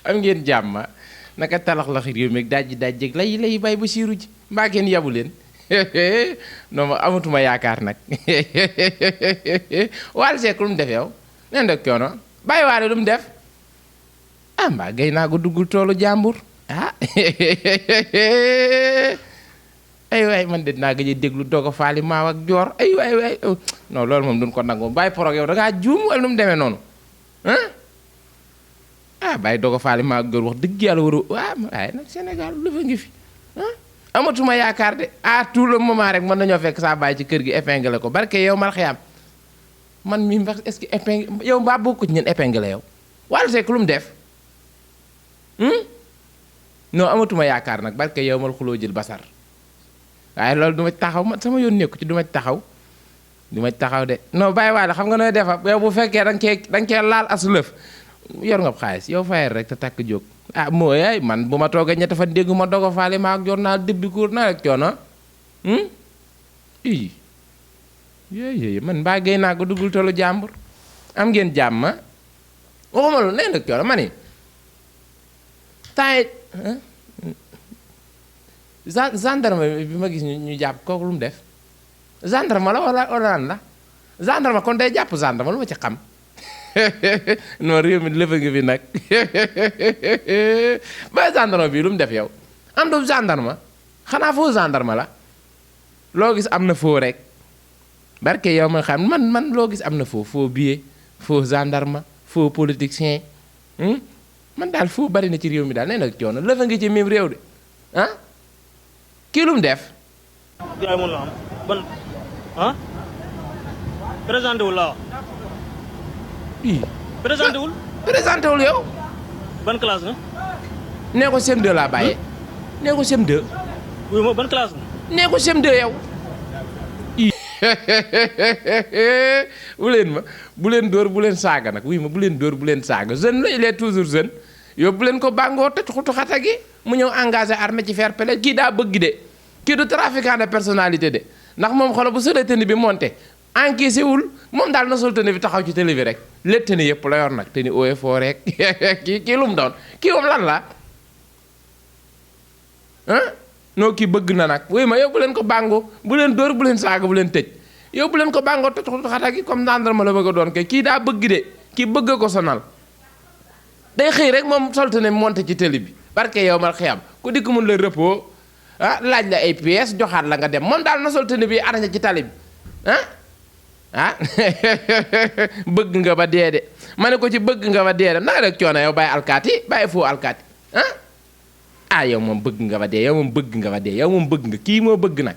am ngeen jàmm naka talax la réew mi dajji dajjeeg lay bay ba siiru ji mbaa ngeen yabu leen non ma amatuma yaakaar nag Wally Seck lu mu def yow nen dek coono bàyyi waale lu mu def ah mbaa gay naa ko duggul toolu jàmbur ah ay waay man de naa gëj a déglu doog a faali maaw ak joor ay waay non loolu moom duñ ko nangu bàyyi porog yow da ngaa juum wala nu mu demee noonu ah bàyyi doog a faali maaw ak joor wax dëgg yàlla war a waaye nag Sénégal lu fa ngi fi amatuma yaakaar de à tout le moment rek mën nañoo fekk saa bàyyi ci kër gi épinglé ko barke yow mal xiyaam man mi mbax est-ce que épinglé yow mbaa bokku ci ñeen épinglé yow Wally Seck lu mu def non amatuma yaakaar nag barke yow mal xuloo jël basar waaye loolu du ma taxaw man sama yoon nekku ci du ma taxaw de non bàyyi waale xam nga nooy defa yow bu fekkee da nga cee laal as lëf yor nga xaalis yow fayal rek te takk jóg ah mooy ay man bu ma toogee ñett fa déggu ma dogo faale maa ak jor naa débbi kuur na rek coono i yooyu man mbaa géy naa ko duggul tollu jàmbur am ngeen jàmm waxuma lu nee nag coono ma ni temps gendarme bi ma gis ñu jàpp kooku lu mu def gendarme la wala lan la gendarme kon day jàpp gendarme lu ma ci xam non réew mi lëfa ngi fi nag ba gendarme bi lu mu def yow am du gendarme xanaa faux gendarme la loo gis am na faux rek barke yow ma xam man loo gis am na faux billet faux gendarme faux politicien man daal faux bari na ci réew mi daal nee nag coono lëfa ngi ci même réew de ah kii lu mu def. gars yi mun la am ban présenté wul laa ii présenté wul yow. ban classe nga. nee ko CM2 laa bàyyee. nee ko CM2. oui moom ban classe nga. nee ko CM2 yow. ii bu leen dóor bu leen saaga nag wuy ma bu leen dóor bu leen saaga jeune la il est toujours jeune yow bu leen ko bàngoo tëj xutu xata gi mu ñëw engagé armée ci fair play kii daa bëgg de kii du trafiquant de personnalité de ndax moom xoolal bu solee tenue bi monté encaissé wul moom daal na sol tenue bi taxaw ci télé bi rek lépp tenue yëpp la yor nag tenue OF rek kii lu mu doon kii moom lan la non kii bëgg na nag wuy ma yow bu leen ko bàngoo bu leen dóor bu leen saaga bu leen tëj yow bu leen ko bàngoo tëj xutu xata gi comme gendarme la bëgg a doon kay kii daa bëgg de kii bëgg ko sonal day xëy rek moom sol tenue monté ci télé bi barke yow mal xiyam ku dikk mun la repos laaj la ay pièces joxaat la nga dem moom daal na sol tenue bi arrangé ci tali bi bëgg nga ba dee de ma ne ko ci bëgg nga ba dee de naka rek coono yow bàyyi alkaati bàyyi foo alkaati yow moom bëgg nga ba dee yow moom bëgg nga ba dee yow moom bëgg nga kii moo bëgg nag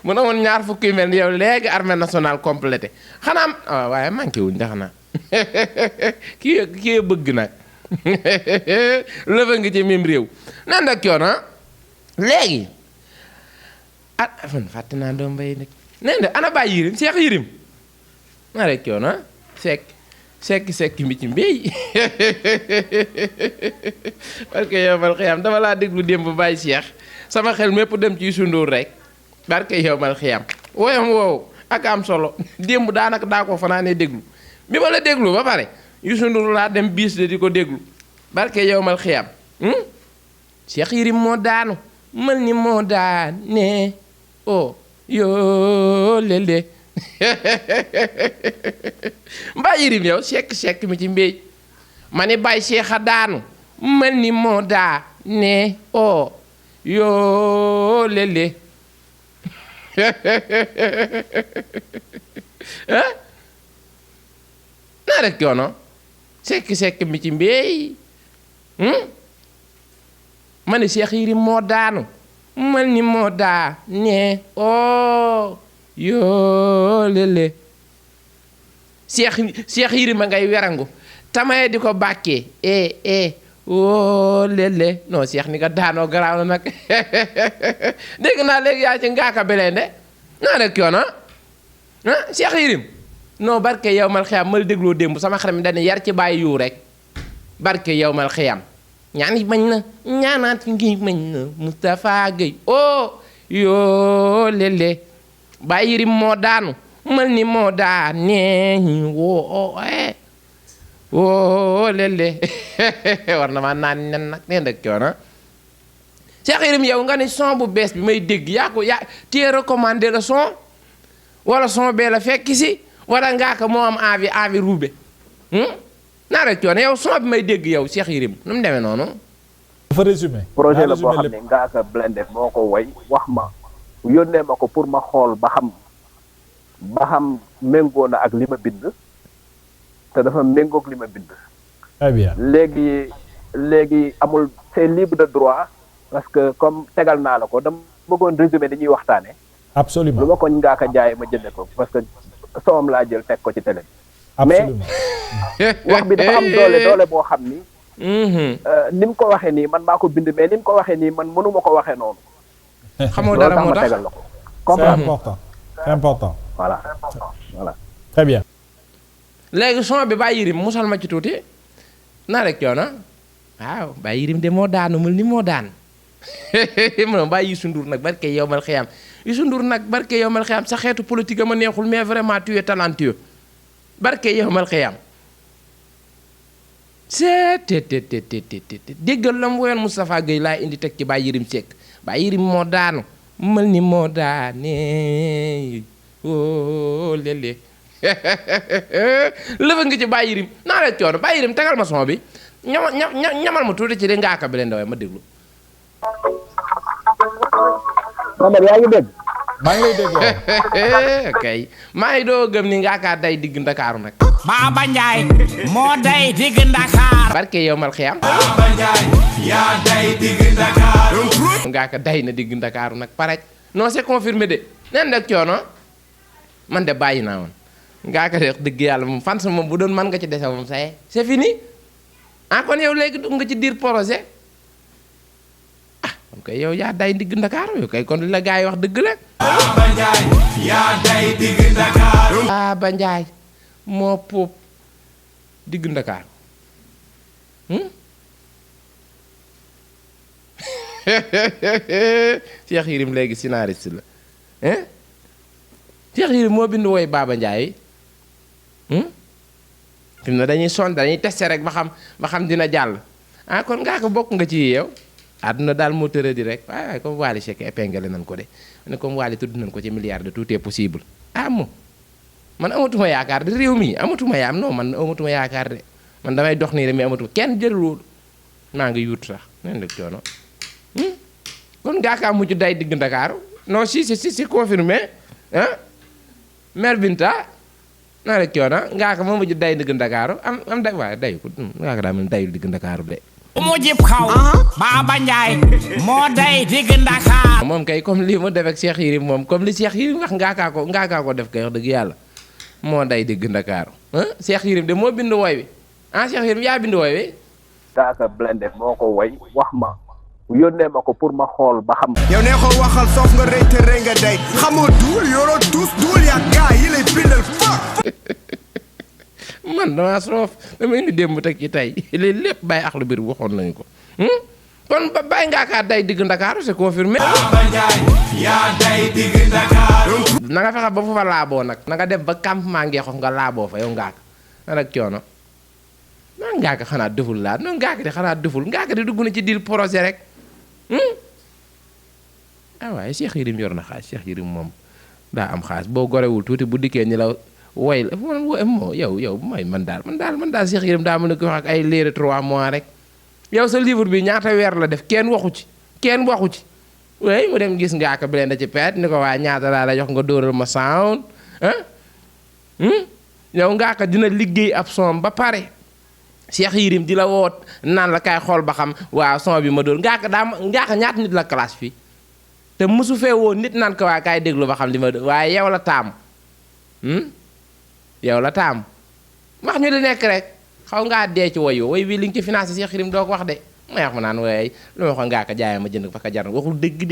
mun amoon ñaar fukki mel ni yow léegi armée nationale complété xanaa waaye manqué wuñ ndax na kii bëgg nag lëfa ngi ci même réew nan dak coono léegi fan fàtte naa doom mbay nag nen de ana bàyyi yirim seex yirim na rek coono sekk mi ci mbéy parce que yow mal xiyam dama laa déglu démb bàyyi seex sama xel mépp dem ci sunduur rek barke yow mal xiyam woyam woowu ak am solo démb daanaka daa ko fanaanee déglu bi ma la déglu ba pare Youssou Ndour laa dem biis de di ko déglu barke yow mal xiyam Cheikh Yérim moo daanu mel ni moo daane yoo lele mbaa Yérim yow sekk mi ci mbéy ma ne bàyyi Cheikh a daanu mel ni moo daane yoo lele naa rek coono sekk mi ci mbéy ma ne Cheikh Yérim moo daanu mel ni moo daane yoo lele Cheikh Yérim a ngay werangu tamaye di ko bàkkee lele non Cheikh ni nga daanoo garaaw na nag dégg naa léegi yaa ci ngaaka beleen de naa rek coono Cheikh Yérim non barke yow mal xiyam mal dégloo démb sama xaram dañu yar ci bàyyi yu rek barke yow mal xiyam ñaan yi mañ na ñaanaat ngi mañ na Moustapha Gueye yoo lele Baye Yérim moo daanu mel ni moo daane woo woo lele war na maa naan nen nag nee nag coono Cheikh Yérim yow nga ne son bu bees bi may dégg yaa ko yaa tee recommandé le son wala son bee la fekk si wala ngaa ko moo am envie roube naa rek coono yow son bi may dégg yow Cheikh Yérim nu mu demee noonu. dafa résumé projet la boo xam ne Ngaaka Blindé moo ko woy wax ma yónnee ma ko pour ma xool ba xam méngoo na ak li ma bind te dafa méngoog li ma bind. très bien léegi amul c'est libre de droit parce que comme tegal naa la ko dama bëggoon résumé li ñuy waxtaane absolument lu ma ko Ngaaka jaay ma jënde ko parce que soom laa jël teg ko ci télé. absolument mais wax bi dafa am doole boo xam ni. ni mu ko waxee nii man maa ko bind mais ni mu ko waxee nii man mënuma ko waxee noonu. xamoo dara moo tax tegal la ko. c'est important voilà. très bien. léegi son bi Baye Yérim musal ma ci tuuti naa rek coono waaw Baye Yérim de moo daanu mel ni moo daan mu Baye Youssou Ndour nag barke yow mal xiyam Youssou Ndour nag barke yow mal xiyam sa xeetu politique a ma neexul mais vraiment tu es talentueux barke yow mal xiyam te déggal la mu woyoon Moustapha Gueye laa indi teg ci Baye Yérim Seck Baye Yérim moo daanu mel ni moo daane oh léeg-léeg lëfa nga ci Baye Yérim naa la coono Baye Yérim tegal ma son bi ñamal ma tuuti ci li Ngaaka Blindé ma déglu. Mamadou yaa ngi dégg. maa ngi lay dégg kay maa ngi doo gëm ni Ngaaka day digg Ndakaaru nag. Baba Ndiaye moo day digg Ndakaaru. barke yow mal xiyam. Baba Ndiaye yaa day digg Ndakaaru. Ngaaka day na digg Ndakaaru nag pare non c'est confirmé de nen nag coono man de bàyyi naa woon Ngaaka de dëgg yàlla moom fan sa moom bu doon mën nga ci dese moom ça y est c'est fini ah kon yow léegi dugg nga ci diir projet ah kon kay yow yaa day digg Ndakaaru yow kay kon li la gars yi wax dëgg la. Baba Ndiaye yaa day digg Ndakaaru. Baba Ndiaye moo puub digg Ndakaaru Cheikh Yérim léegi scénariste la Cheikh Yérim moo bind woy Baba Ndiaye fi mu ne dañuy testé rek ba xam dina jàll ah kon ngaa ko bokk nga ci yow àdduna daal moo tëra di rek waaye comme Wally Seck épinglé nañ ko de ne comme Wally tudd nañ ko ci milliard de tout est possible ah moom man amatuma yaakaar de réew mi amatuma yaakaar de man damay dox nii rek mais amatuma kenn jëlul maa ngi yuut sax nen la coono kon Ngaaka mujj day digg Ndakaaru non si confirmé ah mère Binta naa rek coono Ngaaka moo mujj day digg Ndakaaru am day waaye day ko Ngaaka daa mel dayul digg Ndakaaru de mu jib xaw Baba Ndiaye moo day digg Ndakaaru. moom kay comme lii mu def ak Cheikh Yérim moom comme li Cheikh Yérim wax Ngaaka ko def kay wax dëgg yàlla moo day digg Ndakaaru Cheikh Yérim de moo bind woy wi Cheikh Yérim yaa bind woy wi. Ngaaka Blindé moo ko woy wax ma yónnee ma ko pour ma xool ba xam. yow nee ko waxal soof nga rëy te rëy nga day xamoo duul yoroo tuus duul yaa gaa yi lay bindal fa. man damaa soof dama indi démb teg ci tey lii lépp bàyyi axlu biir waxoon nañu ko kon ba bàyyi Ngaaka day digg Ndakaaru c'est confirmé. Baba Ndiaye yaa day digg Ndakaaru. na nga fexe ba fa laaboo nag na nga def ba campement Ngeexox nga laaboo fa yow Ngaaka na rek coono non Ngaaka xanaa deful laa non Ngaaka de xanaa deful Ngaaka de dugg na ci diir projet rek waaye Cheikh Yérim yor na xaalis Cheikh Yérim moom daa am xaalis boo gorewul tuuti bu dikkee ni la woy la moo yow mooy man daal Cheikh Yérim daa mën a ko wax ak ay léere 3 mois rek yow sa livre bi ñaata weer la def kenn waxu ci way mu dem gis Ngaaka Blindé ci peet ni ko waa ñaata laa la jox nga dóoral ma sound yow Ngaaka dina liggéey ab son ba pare Cheikh Yérim di la woot naan la kaay xool ba xam waaw son bi ma dóor Ngaaka ñaata nit la classe fii te mosu fee woon nit naan ko waa kaay déglu ba xam li ma dóor waaye yow la taam wax ñu li nekk rek xaw ngaa dee ci woy wi li nga ci financé Cheikh Yérim doo ko wax de may wax ma naan waaye lu ma ko Ngaaka jaayee ma jënd ko fa ka jar waxul dëgg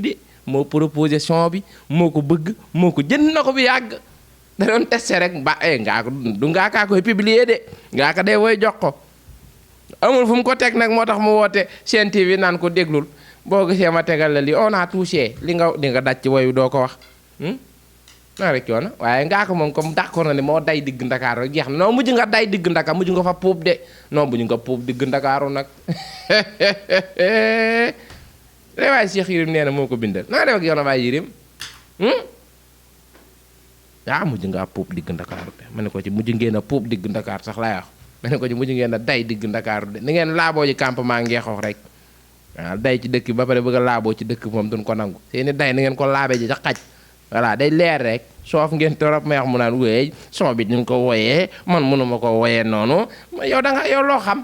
de moo proposé son bi moo ko bëgg moo ko jënd na ko bi yàgg da doon testé rek Ngaaka du Ngaaka koy publier de Ngaaka day woy jox ko amul fu mu ko teg nag moo tax mu woote Sen TV naan ko déglul boo gisee ma tegal la li on a touché li nga daj ci woy wi doo ko wax naa rek coono waaye Ngaaka moom comme d'accord na ne moo day digg Ndakaaru rek jeex na non mujj nga day digg Ndakaaru mujj nga fa puub de non mujj nga puub digg Ndakaaru nag waaye Cheikh Yérim nee na moo ko bindal naa def ak yow na waay Yérim mujj ngaa puub digg Ndakaaru de ma ne ko ci mujj ngeen a puub digg Ndakaaru sax laay wax ma ne ko ci mujj ngeen a day digg Ndakaaru de ni ngeen laaboo ci campement Ngeexoox rek waaw day ci dëkk ba pare bëgg a laaboo ci dëkk moom duñ ko nangu seeni day na ngeen ko laabee ji ca xaj voilà day leer rek soof ngeen torop may wax mu naan wéy son bi ni ko woyee man mënuma ko woyee noonu yow da nga yow loo xam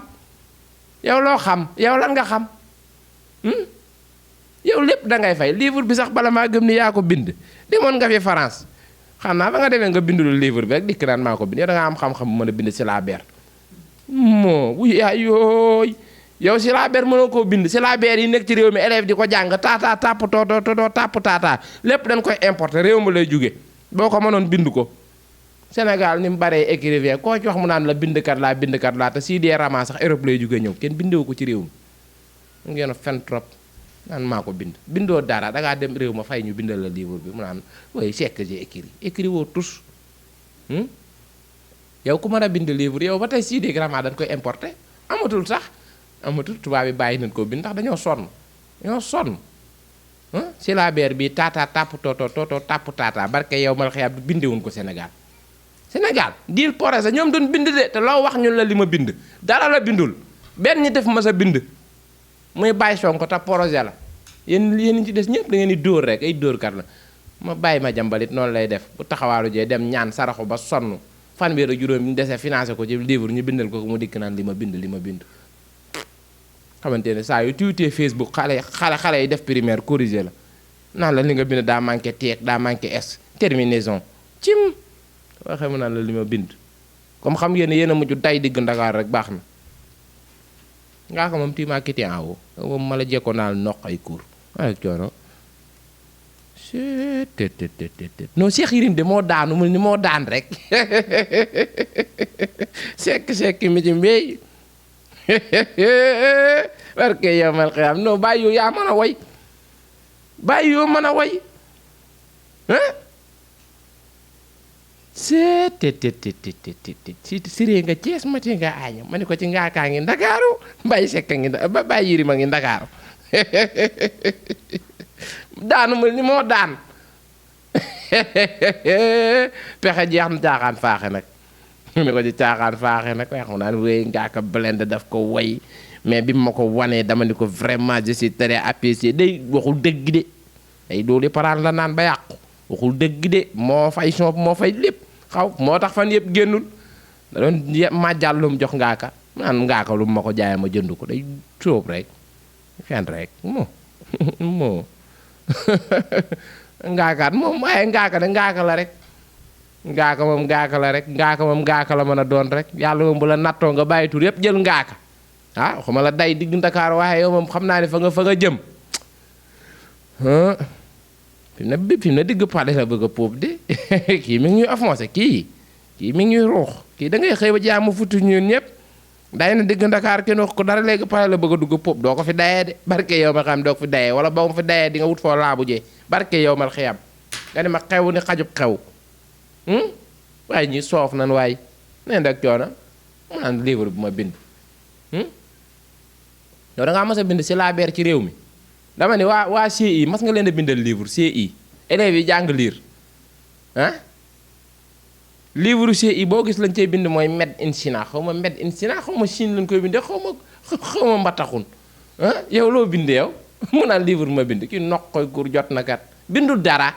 yow lan nga xam yow lépp da ngay fay livre bi sax bala maa gëm ni yaa ko bind demoon nga fi France xam naa ba nga demee nga bindul livre bi rek dikk naan maa ko bind yow da nga am xam-xam bu mën a bind syllabaire moo wuy yaay yooy yow syllabaire mënoo koo bind syllabaire yi nekk ci réew mi élève di ko jàng taataa tàpp tootoo tàpp taataa lépp dañ koy importer réew mi lay jóge boo ko mënoon bind ko Sénégal ni mu baree écrivain koo ci wax mu naan la bindkat laa te sii dee rama sax Europe lay jóge ñëw kenn bindewu ko ci réew mi mu ngeen fen trop naan maa ko bind bindoo dara dangaa dem réew ma fay ñu bindal la livre bi mu naan way sekk j'ai écrit woo tous yow ku mën a bind livre yow ba tey sii dee rama dañ koy importer amatul tubaab bi bàyyi nañ koo bind ndax dañoo sonn syllabaire bi taataa tàpp tootoo tàpp taataa barke yow mal xëyaat bi bindewuñ ko Sénégal diil projet ñoom doon bind de te loo wax ñun la li ma bind dara la bindul benn ñi def ma sa bind muy bàyyi Sonko te projet la yéen ci des ñëpp da ngeen di dóor rek ay dóorkat la ma bàyyi ma jàmbalit noonu lay def bu taxawaalu jee dem ñaan saraxu ba sonn fanweer ak juróom ñu dese financé ko ci livre ñu bindal ko mu dikk naan li ma bind xamante ne saa yu tuutee Facebook xale yi def primaire corrigé la naan la li nga bind daa manqué teeg daa manqué s terminaison cim waxee mu naan la li ma bind comme xam ngeen ne yéen a mujj day digg Ndakaar rek baax na ngaa ko moom tiimaa kiti en haut moom ma la jekko naal noq ay cours waaye coono non Cheikh Yérim de moo daanu mu ni moo daan rek sekk mi ci mbéy barke yow mal xiyaam non bàyyi yoo yaa mën a woy bàyyi yoo mën a woy siree nga Cees ma ci nga aaña ma ni ko ci Ngaakaa ngi Ndakaaru Mbaye Sekk ngi Baye Yérim a ngi Ndakaaru daanu ma ni moo daan pexe jeex na caaxaan faaxe nag mu ne ko ci caaxaan faaxe nag wax mu naan wéy Ngaaka Blindé daf ko woy mais bi ma ko wanee dama ni ko vraiment je suis très apprécié day waxul dëgg de day dooli paraan la naan ba yàqu waxul dëgg de moo fay son moo fay lépp xaw moo tax fan yëpp génnul da doon màjjal lu mu jox Ngaaka naan Ngaaka lu ma ko jaayee ma jënd ko day sóob rek fen rek moo Ngaakaat moom waaye Ngaaka de Ngaaka la rek Ngaaka moom Ngaaka la rek Ngaaka moom Ngaaka la mën a doon rek yàlla moom bu la nattoo nga bàyyi tur yëpp jël Ngaaka xuma la day digg Ndakaar waaye yow moom xam naa ne fa nga jëm fi mu ne digg pale la bëgg a puub de kii mi ngi ñuy offensé kii mi ngi ñuy ruux kii da ngay xëy ba jaamu futu ñun ñëpp day na digg Ndakaar kenn wax ko dara léegi pale la bëgg a dugg puub doo ko fi dayee de barke yow ma xam doo ko fi dayee wala boo ko fi dayee di nga wut foo laabu jee barke yow mal xiyam nga ne ma xew ni xajub xew waaye ñi soof nan waay nee ndak coono mu naan livre bu ma bind yow da ngaa mas a bind syllabaire ci réew mi dama ne waa CI mas nga leen a bindal livre CI élèves yi jàng liir livre CI boo gis lañ cey bind mooy made in China xaw ma made in China xaw ma Chine lañ koy bindee xaw ma mbattaxun yow loo bindee yow mu naan livre ma bind ki noq koy kur jot na kat bindul dara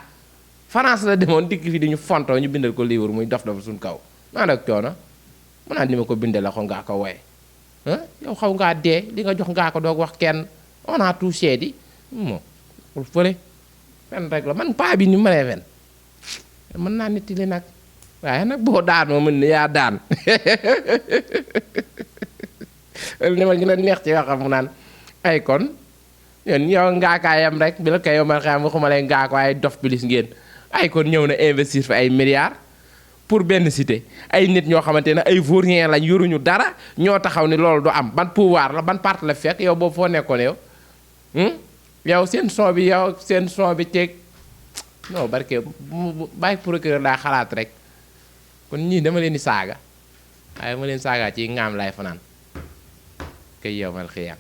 France la demoon dikk fi di ñu fontoo ñu bindal ko livre muy dof suñ kaw naa nag coono mu naan ni ma ko bindee la ko ngaa ko woye yow xaw ngaa dee li nga jox ngaa ko doog wax kenn on a tout seedi moo pour fële fen rek la man paa bi ni ma nee fen mën naa netti li nag waaye nag boo daanoo mën ne yaa daan ni ma gën a neex ci waxam mu naan ay kon yéen yow ngaakaayam rek bi la koy yow ma xam waxuma lay ngaak waaye dof bilis ngeen ay kon ñëw na investir fi ay milliards pour benn cité ay nit ñoo xamante ne ay vaurien lañ yoruñu dara ñoo taxaw ni loolu du am ban pouvoir la ban part la fekk yow boobu foo nekkoon yow yow seen son bi teeg non barke bàyyi procureur daa xalaat rek kon ñii dama leen di saaga waaye ma leen saaga ci ngaam lay fanaan kay yow mal xiyam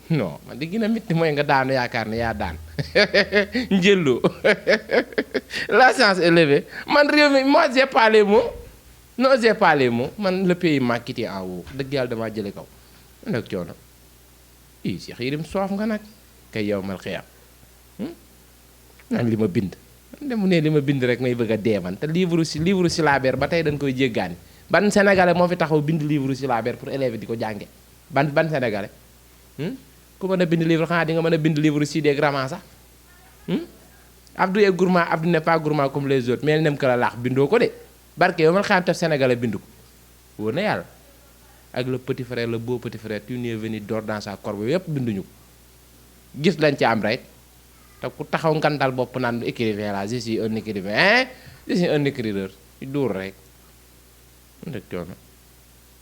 non man di gën a métti mooy nga daanu yaakaar ne yaa daan njëllu la science est levée man réew mi moi j'ai pas les mots non j'ai pas les mots man le pays m'a quitté en haut dëgg yàlla damaa jële kaw nag coono i Cheikh Yérim soof nga nag kay yow mal xiyam naan li ma bind mu ne li ma bind rek may bëgg a dee man te livre syllabaire ba tey dañ koy jéggaani ban sénégalais moo fi taxaw bind livre syllabaire pour élèves di ko jànge ban sénégalais ku mën a bind livre xanaa di nga mën a bind livre si des grammaires sax Abdou est gourmand Abdou n'est pas gourmand comme les autres mais nem ka la laax bindoo ko de barke yow man xam tef sénégalais bindu ko wóor na yàlla ak le petit frère le beau petit frère tu n'es venu d'or dans sa corbe yépp binduñu ko gis lañ ci am rek te ku taxaw ngandal bopp naan écrivain la je suis un écrivain je suis un écrivain duur rek ndek coono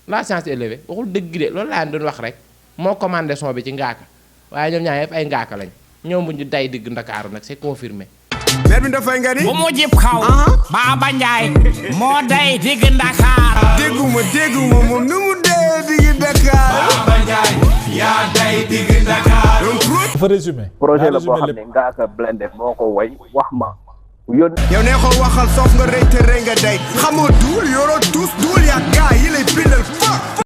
la science est levée waxul dëgg de loolu laa doon wax rek moo commandé son bi ci ngaaka waaye ñoom ñaar yëpp ay ngaaka lañ ñoom bu ñu day digg ndakaaru nag c'est confirmé mer bi dafay nga ni bu mu jib xaw Baba Njaay moo day digg Ndakaar dégguma moom nu mu dee digg Dakar Baba Njaay yaa day digg Ndakaar dafa résumé. projet la boo résumé xam ne Ngaaka Blindé moo ko way wax ma yónni yow nee ko waxal soof nga rëy te rëy nga day xamoo duul yoroo tuus duul yaa gaa yi lay bindal fa